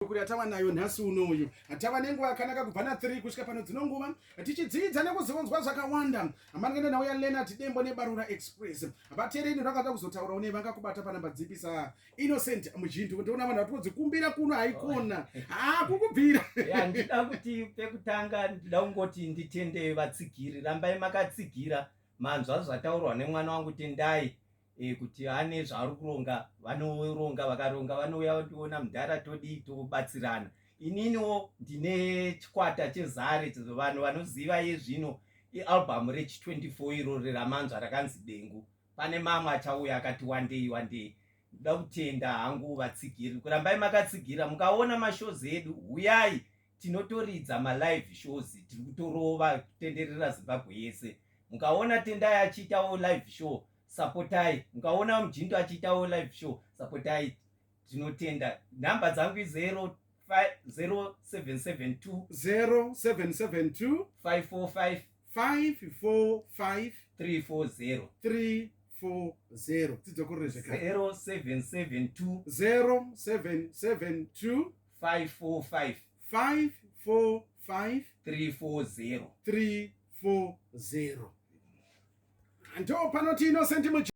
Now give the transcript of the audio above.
Kuri yatava nayo nhasi unoyu, tava nenguva yakanaka kubva na3 kusvika pano dzino nguva tichidzidza nekuzivonzwa zvakawanda. Amaningene nhau yaLeonard Dembo neBarura Express. Vateereni vakada kuzotaurawo nei, vangakubata panhamba dzipi sa Innocent Mujintu? Ndiona vanhu vatikodzikumbira kuno, haikona hakukubvira. Ya, ndida kuti pekutanga ndida kungoti nditende vatsigiri, rambai makatsigira. Manzwa zvataurwa nemwana wangu Tendai kuti ane zvaari kuronga, vanoronga, vakaronga vanouya vandiona, mudhara todii, tobatsirana. Ininiwo ndine chikwata chezare, vanhu vanoziva yezvino ialbum rechi24 irori ramanzwa rakanzi Dengu. Pane mamwe achauya akati wandei wandei. Ndoda kutenda hangu vatsigiri, kurambai makatsigira. Mukaona mashows edu, huyai, tinotoridza malive shows, tiri kutorova kutenderera Zimbabwe yese. Mukaona Tendai achiitawo live show, sapotai. Mukaona Mujinto achiitawo live show, sapotai. Tinotenda. Nhamba dzangu i0 0772 0772 545 545 340. 340. Tidzokorere zvekare. 0772 0772 545 545 340. 340. Ndo panoti Innocent Mujintu.